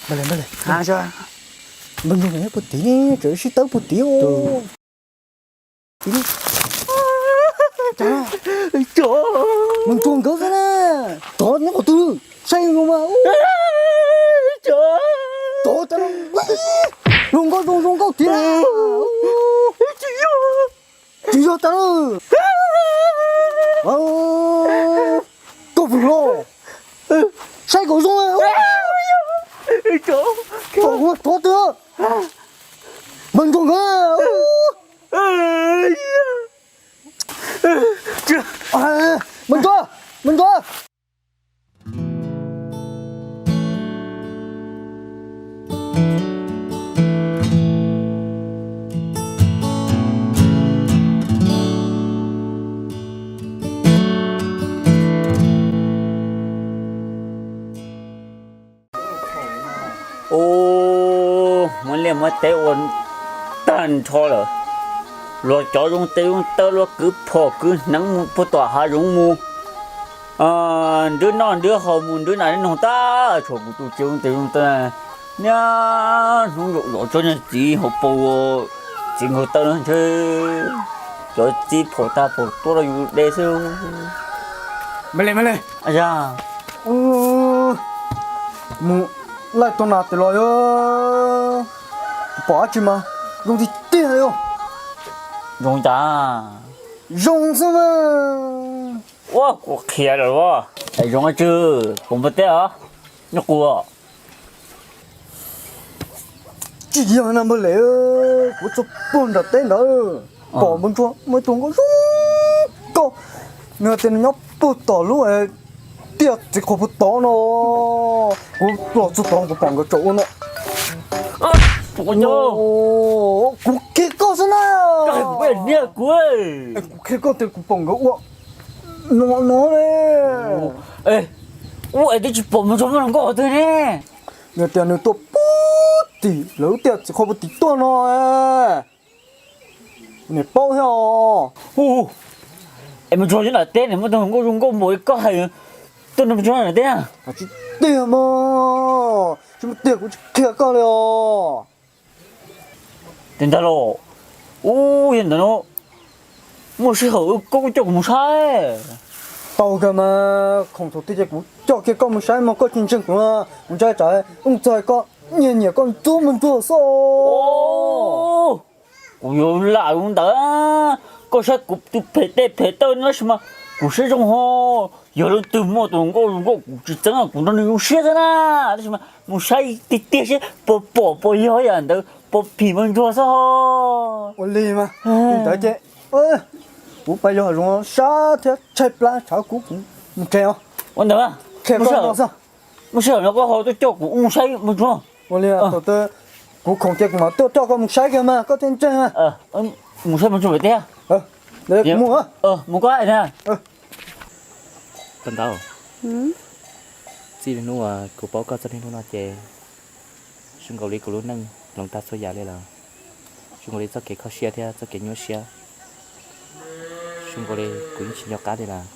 Npawg Ntsuag, nyob puag tid ne, tseem sib tawb puag tid. Npawg Ntsuag nkawd xwb na, tod nyob qhov twg, saib zoo mas. Tod, zoo nkauj zoo zoo nkauj tiag. Tsis yog tas. Koj pw hlo, saib kom zoo. Tod twg, Npawg Ntsuag nkawd. Npawg Ntsuag, Npawg Ntsuag. Ub, muab liaj muab teb ua tag nrho lawm, luag cov zoo tes zoo taw luag kwv phom kwv hneev mus puag tom hav zoov mus. Nrwb noj nrwb haus mus nrwb nas nrwb noog tag, tshuav kuv tus txiv zoo tes zoo taw niaj hnub zaum zov tsob niag txiv hauv paus txiv nkaug taw no ntshe cov txiv phom tag phom tuaj rau yus de xwb. Yog mus laij tua nas tes los yog pom dab tsi mas zoo tiag tiag li. Zoo cas? Zoo xwb mas. Ua kuv qhia lawm as, zoo dab tsi, puas npua teb os, nyob qus. Tsis yog na npawg Lem, kuv txog puag nram teb ntawd pom npawg Ntsuag muaj ib tug nkauj zoo nkauj, nws tias nws nyob puag tom lub tiaj txiv qhov puag tod no. Kuv los txog tod kuv pom nkawd tseem ua no. Kuv qhia koj xwb na. Kuv qhia koj tias kuv pom nkawd ua no no. Ua es twb tsis pom npawg Ntsuag muaj hluas nkauj qhov twg ne. Nws tias nws tuaj puag tim lawv lub tiaj txiv qhov puag tim tuaj no. Niam paub thiab os. Es npawg Ntsuag nyob nram teb ne, muaj tus hluas nkauj zoo nkauj npaum li koj hais, tuaj nrog npawg Ntsuag nyob nram teb na. Tsis tiag mas, tsis muaj tiag kuv tsis qhia koj li os. Tiag ntag los? Ub, yog ntawd no muaj sij hawm koj kuj coj kuv mus saib. Tau kawg mas, khoom thaum twg ces kuv coj kiag koj mus saib mas koj tsis ntseeg kuv, kuv ntshai tsam ub txog koj nyiag nyiam koj ntxub npawg Ntsuag xwb. Kuv yuav lam ua ntawd, koj saib kuv tus phem tej phem taw no tab sis mas kuv siab zoo ho. Yog leej twg muaj tus nkauj zoo nkauj kuv tsis txeeb, kuv nrog nws zoo siab xwb na. Tab sis mas mus saib tiag tiag seb puas pom puas yog yam ntawd puas phim npawg Ntsuag xwb ho. Ua li mas, li ntawd ces kuv pais yos hav zoov sab thiab tshaib plab tshav kub kuv mus tsev os. Ua ntawd, qhia koj no xwb. Muaj sij hawm no koj ho tuaj coj kuv mus saib npawg Ntsuag. Ua li thaum twg kuv khoom ces kuv mam tuaj coj koj mus saib kiag mas koj thiaj ntseeg. Mus saib npawg Ntsuag pem teb. Mus koj na. Koj ntawd, txij li hnub uas kuv paub koj txog niaj hnub no ces zoo nkaus li kuv lub neej hloov tag txhua yam li lawm. Zoo nkaus li txoj kev kho siab thiab txoj kev nyuaj siab, zoo nkaus li kuv yeej tsis nco qab li lawm.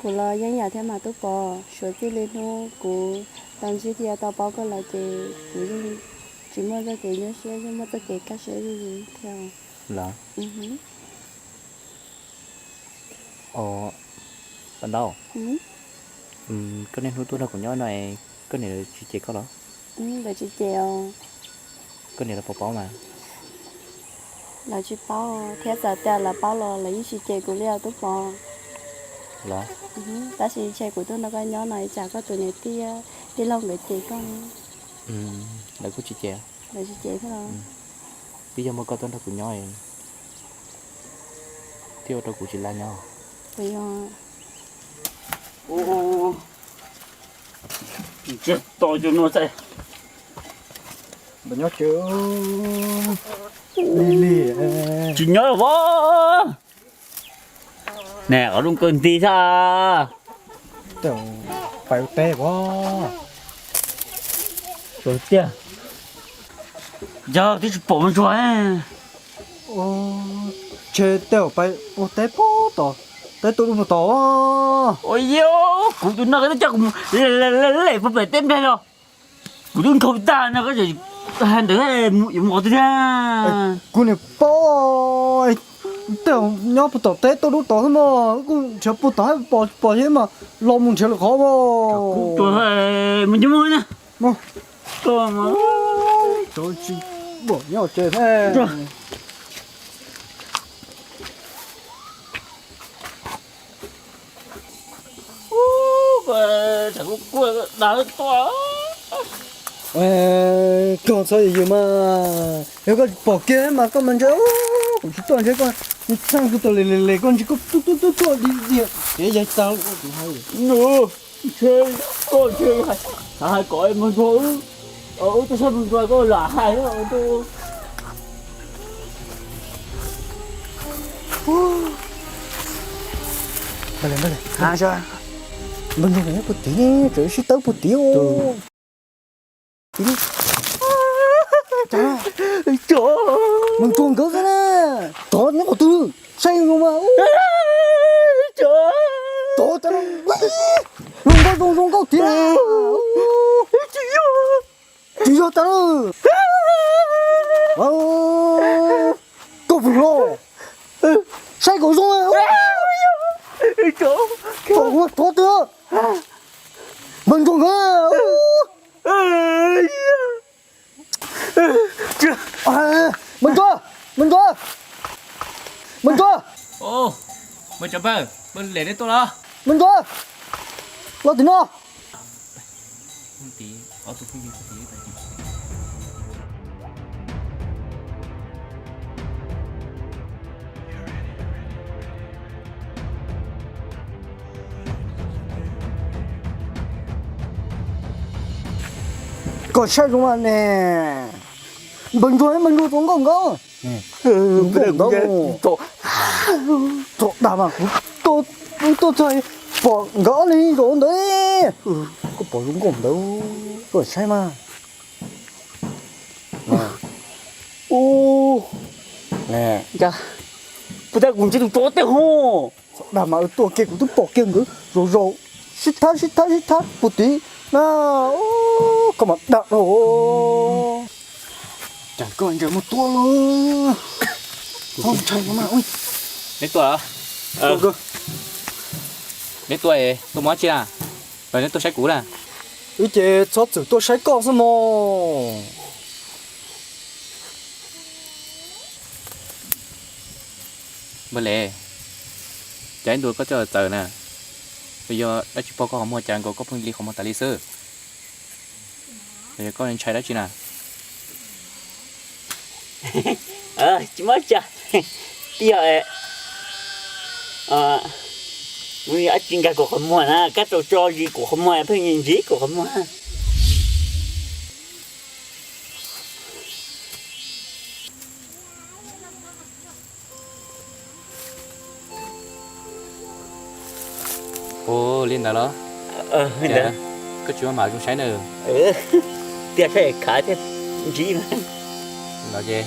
Kuv los yeej yam thiab mas Tub Pov, suav txij li hnub kuv tau ntsib thiab tau paub koj lawm ces kuv yeej tsis muaj txoj kev nyuaj siab, yeej muaj txoj kev kaj siab zuj zus thiab. Los, Paj Ntaub, koj niaj hnub tuaj nrog kuv nyob no, koj niam lawv tsis cem koj los? Lawv tsis cem os. Koj niam lawv puas paub mas? Lawv tsis paub thiab, txawm tias lawv paub los lawv yeej tsis cem kuv li os Tub Pov. Los, tab sis ntshe kuv tuaj nrog koj nyob no ib tsam koj tus niam tij, tij laug nkawd cem koj. Lawv kuj tsis cem. Lawv tsis cem thiab los? Twb yog muaj koj tuaj nrog kuv nyob thiaj ua rau kuv tsis laj nyob. Ntsiag to cov no xwb. Nyob li li, tsis nyob los as. Ne, qhov rooj kaw nti xwb. Pais ua teb as. Tiag, yog twb tsis pom Ntsuag. Ntshe tej zaum pais ua teb puag tom Teb tuaj dub puag tod. Ua yog kuv tus no twb coj kuv mus lem puag pem teb nplej los, kuv twb nkhaus tag no, koj tseem hais ntawd yuav mus qhov twg thiab? Kuv niam paub, tej nyob puag tom teb tuaj dub tod xwb mas, kuj nrhiav puag tod pom pom thiab mas los mus nrhiav lwm qhov mas. Mus nco mus na. Koj tsis pom nyob tsev thiab. Koj txhob yws yws mas, yog koj pom kiag mas koj mas ntshe kuv tsis tuaj ntshe koj txheej kuv tuaj li li li, koj ntshe koj tuaj tuaj tuaj tuaj li li, ces yog tau kuv hais. Ntshe koj ntshe hais kom npawg Ntsuag wb, wb tuaj saib npawg Ntsuag koj lam hais. Npawg Ntsuag nyob puag tid ne, tseem sib tawb puag tid. Npawg Ntsuag nkawd xwb na, tod nyob qhov twg saib zoo mas. Tod, zoo nkauj zoo zoo nkauj tiag. Tsis yog tas. Koj vwm los saib kom zoo. Tod twg, npawg Ntsuag nkawd. Npawg Ntsuag, npawg Ntsuag, npawg Ntsuag. Npawg Ntsuag, los tim no. Kom saib zoo mas ne. Npawg Ntsuag, npawg Ntsuag zoo nkauj nkauj. Zoo nkauj ntawd. Txog dag mas kuv tuaj txog pom nkawd ob leeg zoo ntawd. Koj pom zoo nkauj ntawd, koj saib mas. Puag ta kuv ntsib tus tsov tej hov. Txog dag mas tuaj kiag kuv twb pom kiag nkawd zaum zaum sib thab sib thab sib thab puag tid na. Koj mas dag dhau. Cas koj ntshe muaj tuaj lawm. Neb tuaj, neb tuaj, tuaj mus dab tsi na? Los neb tuaj saib kuv na. Wb ces txhob txwm tuaj saib koj xwb mog. Npawg Ntsuag, cas ib ntus koj coj txawm na, yog dab tsi pog koj qhov muag cas nkaus koj pheej li qhov muag tas li xwb? Yog koj ntshai dab tsi na? Tsis muaj cas, tib yog mus yog dab tsi nkag kuv qhov muag na, kab tau tso zis kuv qhov muag pheej ntsis kuv qhov muag. Ua li ntawd los? Koj tsis maj mam zoo saib na. Tiag saib khav thiab ntsib mas. No ces,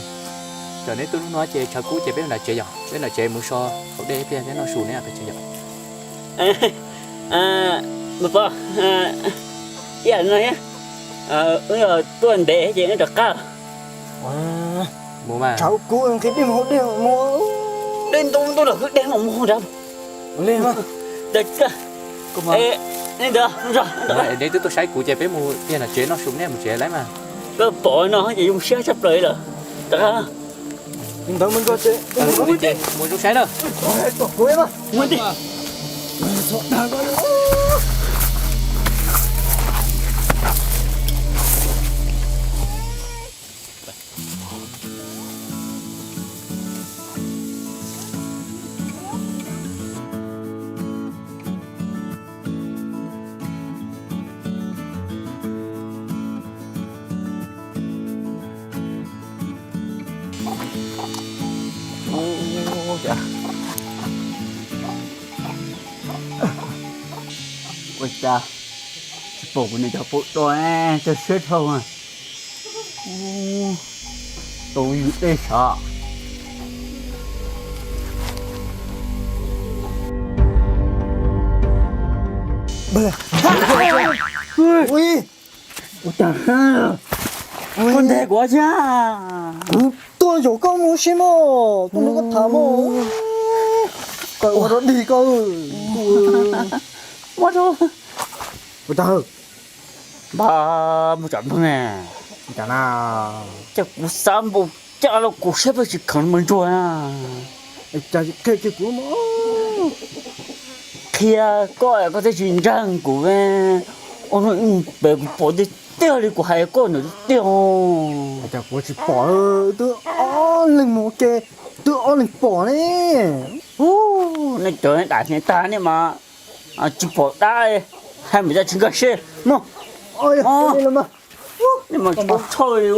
thaum neb tuaj hnub no ces tshav kub ces peb nram tsev yom, peb nram tsev mus so haus dej thiab noj su neb pem tsev yom. Npawg Pov, ib yam no thiab, wb tuaj ntev ces wb rov qab. Mus mas. Tshav kub nqhis dej mus haus dej mus. Dej ntau ntau los kwv dej los mus haus nrad. Li mas. Dej ntawd, dej twb tuaj saib kuv ces peb mus tiag nram tsev noj su neb mus tsev lawm mas. Koj pom no ces zoo siab tshaj plaws li lawm. Rov qab. Li ntawd mus nrog ces mus zoo saib na. Mus li. Ua cas tsis pom kuv niam cov pub do, tag siab dhau. Tau yus dej sav. Ua cas? Koj ntes kuv ua cas? Kuv tuaj zaum koj mus seb mog, tuaj nrog koj tham mog. Koj ua rau dig koj. Ua rau. Ua cas? Npawg Tsam Npheej, cas na? Cas kuv xav npaum cas los kuv siab pheej tsis kheev npawg Ntsuag na. Qhia koj koj thiaj tsis ntseeg kuv. Ua no ib mus pem kuv pom tiag tiag li kuv hais koj ntawd tiag tiag. Cas kuv tsis pom, twb ob leeg mus ua ke, twb ob leeg pom ne. Nej cov dam hniav tag nej mas tsis pom dab, hais mus cas tsis nkag siab mog. Nej mas txhob tshawj li.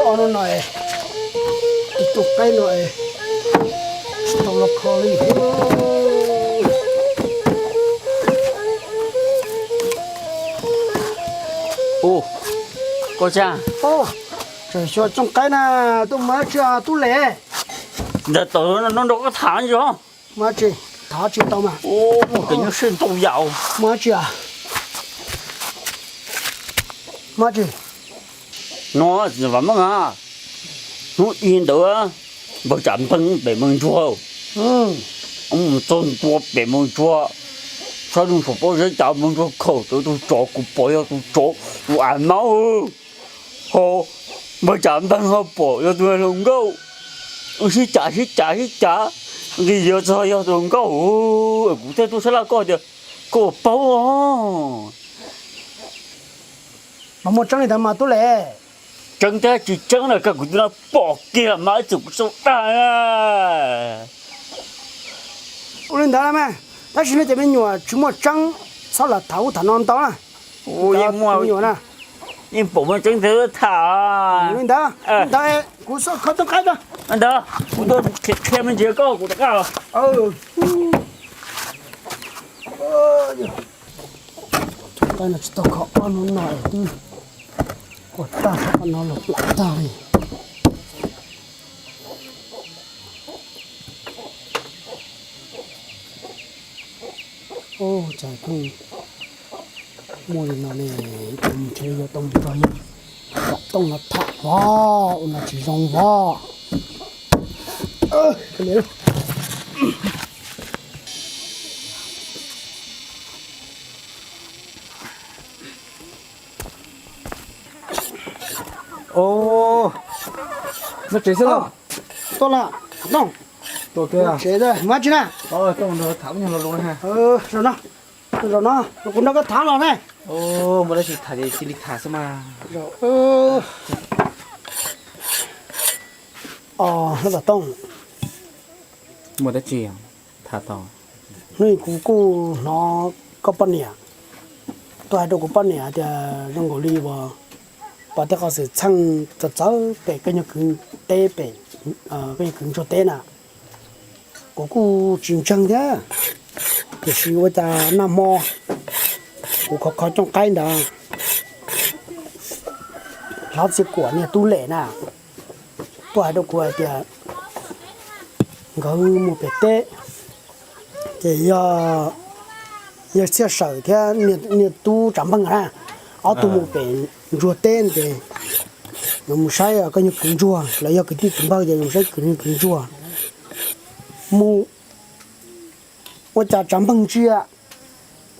Ob no no, tus qaib no tsis tau los kho li. Ua, koj tsa, tsam xyov Tsooj Qaib na tuaj mus dab tsi tub Lem? Ntawd tau no nrog koj tham tso. Mus dab tsi? Tham tsis tau mas. Ua, muaj kev nyuaj siab ntau yam. Mus dab tsi? Mus dab tsi? No, Vam Meej a, hnub ib ntawd npawg Tsam Npheej pem Npawg Ntsuag, mus txog ntua pem Npawg Ntsuag, sab lub saum pob zeb cas Npawg Ntsuag khaws tau tus tsov, kuv pom yog tus tsov, tus as maub. Ho npawg Tsam Npheej ho pom yog tus hluas nkauj, sib cav sib cav sib cav, nqis yuav txog yog tus hluas nkauj. Kuv thiaj tuaj sab laj koj tias koj puas paub. Mas muaj tseeb li ntawd mas tub Lem? Tseeb thiab tsis tseeb na, kawg kuv twb pom kiag mas ib txwm kuv txaus dag. Ua li ntawd mas, tab sis nej cov me nyuam tsis muaj tseeb, txhob lam tham ub tham no ntau na. Yeej muaj, yeej pom muaj tseeb thiab tham. Ua li ntawd, ntawd kuv xub kho Tsooj Qaib tso. Ntawd kuv tuaj qhia me ntsis koj kuv rov qab. Tsooj Qaib no tsis tau kho ob no no twb ua tag, ob no los plam tag li. Ub, cas pheej muaj li no ne, mus nrhiav yuav tau mus nrog yawg Vam Tooj no tham vov, ua no tsis zoo vov. Nyob tsev xwb los? Tuaj lawm, Tooj. Tuaj tsev, mus dab tsi na? Zaum no, zaum no, kuv nrog koj tham los ne. Muaj dab tsi tham ces cia li tham xwb mas. Hlob Vam Tooj, muaj dab tsi tham tau? Hnub kuv kuj hnov koj poj niam tuaj hais rau kuv poj niam tias zoo nkaus li uas pom tej qhov xwm txheej txawv txawv pem koj nyuag kwv teb, pem koj nyuag kwv ntsuag teb na. Kuv kuj tsis ntseeg thiab, tiam sis ua cas nag hmo kuv khov kho Tsooj Qaib ntawd, Hlob Txia Kuam niag tub Lem na, tuaj hais rau kuv hais tias nkawd mus pem teb, ces yog Txhiaj Sawm thiab niag tub Tsam Npheej na, ob tug mus pem ntsuag teb ces yuav mus saib koj nyuag kwv ntsuag, los yog kwv tij kwv npawg ces yuav mus saib kwv nyuag kwv ntsuag. Mus ua cas Tsam Npheej ntsia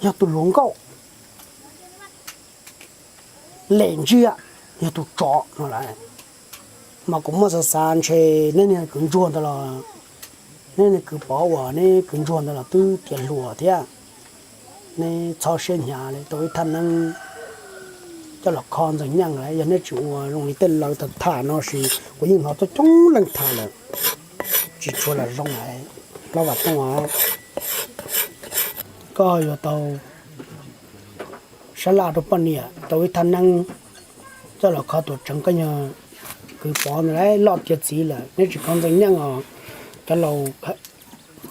yog tus hluas nkauj, Lem ntsia yog tus tsov no lawm. Mas kuv muab xav xav ntshe neb niag kwv ntsuag ntawd los, neb niag kwv Pov uas neb kwv ntsuag ntawd los twb tiav hluas thiab. Neb txhob siab hnyav li, tau ib thaj neeb coj los kho Ntxoog Nyaaj lawm. Yog neb tsis ua zoo li tej lawv tham tham no, sis kuv yeej hnov coob coob leej tham lawm, tsis tshua lam zoo lawm. Hlob Vam Tooj os, koj yuav tau sab laj rau poj niam, tau ib thaj neeb coj los kho tuam tseev koj nyuag Kwv Pov ntawd lawm, loj tiav txiv lawm, neb tsis kov ntxeev nyeej os. Cov laus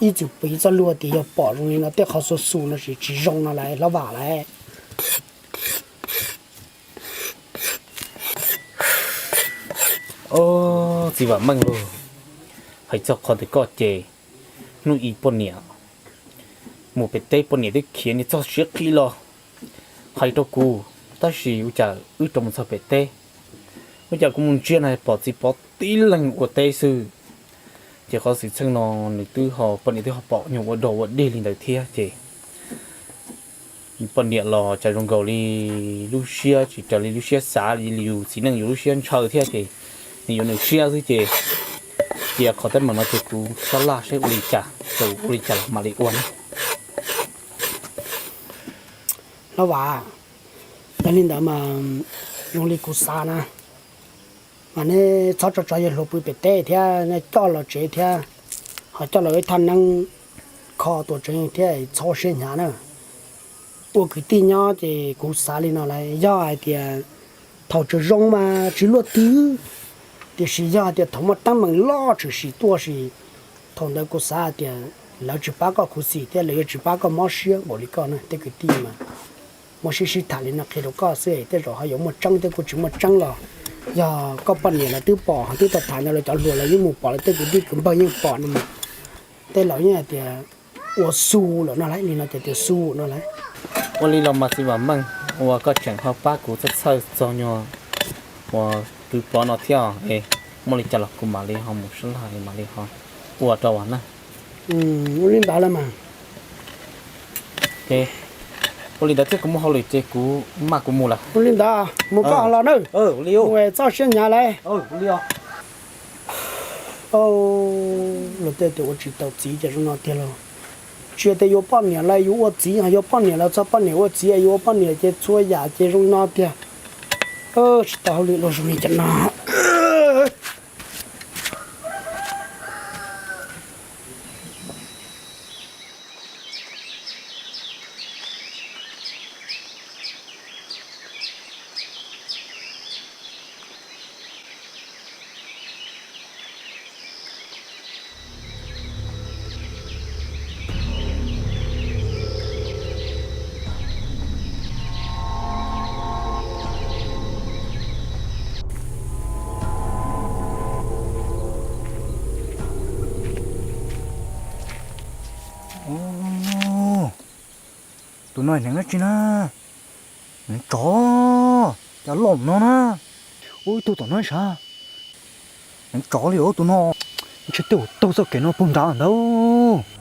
ib txwm piv txoj lus tias yog pom zoo li no tej qhov xuv xus no tsis, tsis zoo no lawm hlob Vam lawm. Ob, txiv Vam Meej lauj, hais txog qhov ntawm koj ces hnub i poj niam mus pem teb poj niam twb khiav niag txog siab qis los hais rau kuv, tab sis ua cas wb rov mus txog pem teb, ua cas kuv mus ntsia no pom txiv Pov tib leeg ua teb xwb. Ces qhov xwm txheej no nws twb ho poj niam twb ho pom nyuag ua dog ua dig li ntawd thiab ces poj niam los cas zoo nkaus li lub siab tsis raws li lub siab xav li, yus txiv neej yus lub siab ntshaw thiab ces nws yuav nws siab xwb ces cia qhov teeb meem no ces kuv sab laj saib ua li cas, ua li cas los mam li ua na. Hlob Vam, yog li ntawd mas zoo li kuv xav na, mas neb txhob tso tso yawg hluas pw pem teb thiab, neb coj los tsev thiab, ho coj los ib thaj neeb kho tuam tsev thiab txhob siab hnyav na. Ua kwv tij nyob ces kuv xav li no lawm, yog hais tias thaum tseem zoo mas tsis luaj twg, tiam sis yog hais tias thaum muaj teeb meem loj tshwm sim tuaj sis, thaum ntawd kuv xav hais tias lawv tsis pab koj khuv xim thiab lawv yuav tsis pab koj mob siab npaum li koj na. Tej kwv tij mas muaj sib sib tham li no qhia rau koj xwb, tej zaum ho yuav muaj tseeb thiab kuj tsis muaj tseeb los yog koj poj niam lawv twb pom, twb tau tham ntawd los cov hluas lawv yeej mus pom lawm, tej kwv tij kwv npawg yeej pom no mas tej laus yeej hais tias ua xu lawm no lauj, li no ces tias xu no lauj. Ua li los mas txiv Vam Meej, ua koj tseem ho pab kuv txhawj txhawj txog nyuag uas Kwv Pov no thiab es muaj li cas los kuv mam li ho mus sab laj mam li ho ua rau vam na. Ua li ntawd lawm mas. Ua li ntawd thiab kuv muaj hauj lwm ces kuv maj kuv mus lawm. Ua li ntawd mus koj los na. Mus txoj siab hnyav lawm. Luag tej tias ua tsis tau txiv ces zoo no tiag lauj. Tsis tias yuav poj niam los yuav ua txiv, ho yuav poj niam los txog poj niam ua txiv, yuav ua poj niam ces txhua yam ces zoo no tiag. Tsis tau hauj lwm los zoo li cas no. Tus no neev dab tsi na? Neev tsov, cas loj no na? Ua ib tug tom no sav. Neev tsov li tus no, ntshe tej uas taug txoj kev no puag nrad ntawd.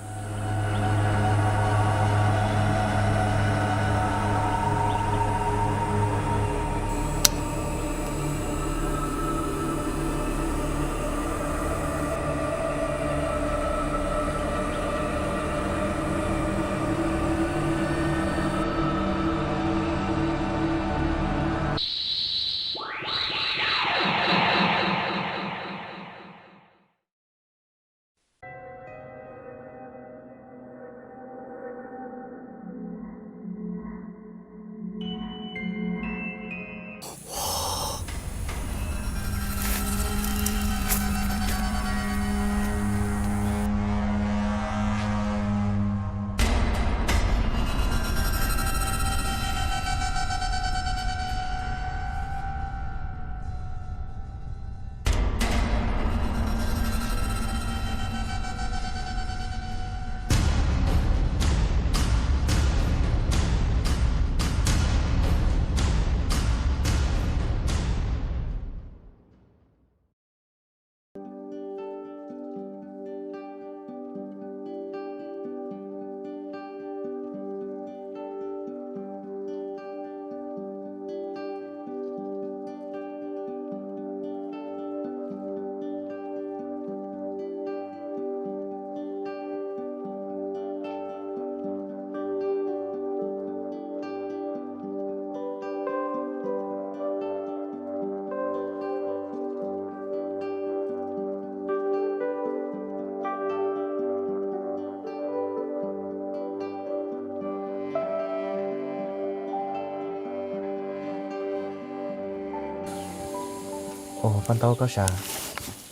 Ua, Paj Ntaub, koj sav,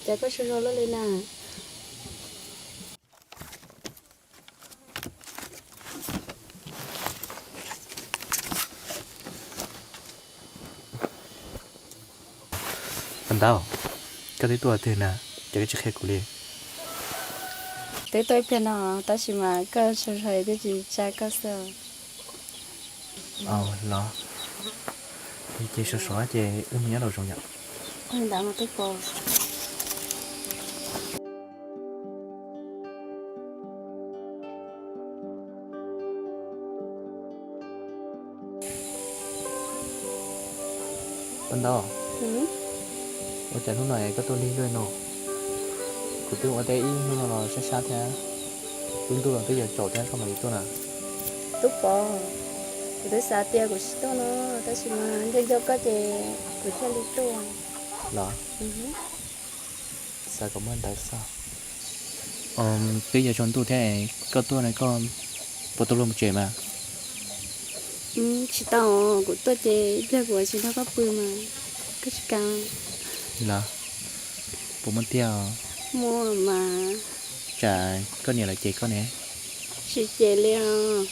cas koj tsaug zog luaj li na? Paj Ntaub, koj twb tuaj twg na, cas koj tsis qhia kuv li? Twb tuaj ib pliag no, tab sis mas koj tsaug zog twb tsis tsa koj xwb. Los, ces sov sov ces wb mus nyob rau zoov yom. Ntawd mas twb pom. Paj Ntaub, ua cas hnub no koj tuaj lig luaj no? Kuv twb ua teb ib hnub no los sab sab thiab, lub ntuj los twb yuav tsaus thiab koj mam li tuaj na. Tub Pov, kuv twb xav tias kuv tsis tuaj no, tab sis mas nco nco koj ces kuv thiaj li tuaj. Los, xav kom muaj ntawd xwb. Twb yuav tsaus ntuj thiab, koj tuaj no koj puas tau luag mus tsev mas? Tsis tau, kuv tuaj ces ib pliag kuv tsis nrog koj pw mas koj tsis kam. Los, puas muaj tiag? Muaj mas. Tsam koj niam lawv cem koj ne. Tsis cem li os.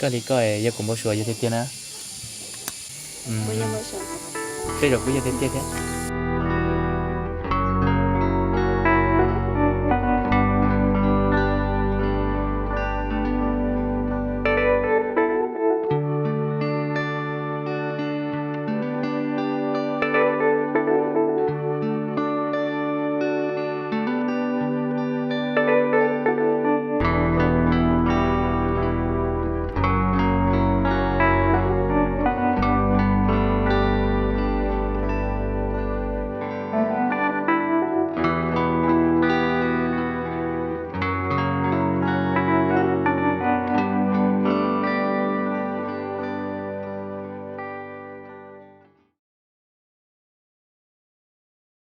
Koj li koj yog kuv npau suav yog tiag tiag na. Tej zaum kuj yog tiag tiag thiab.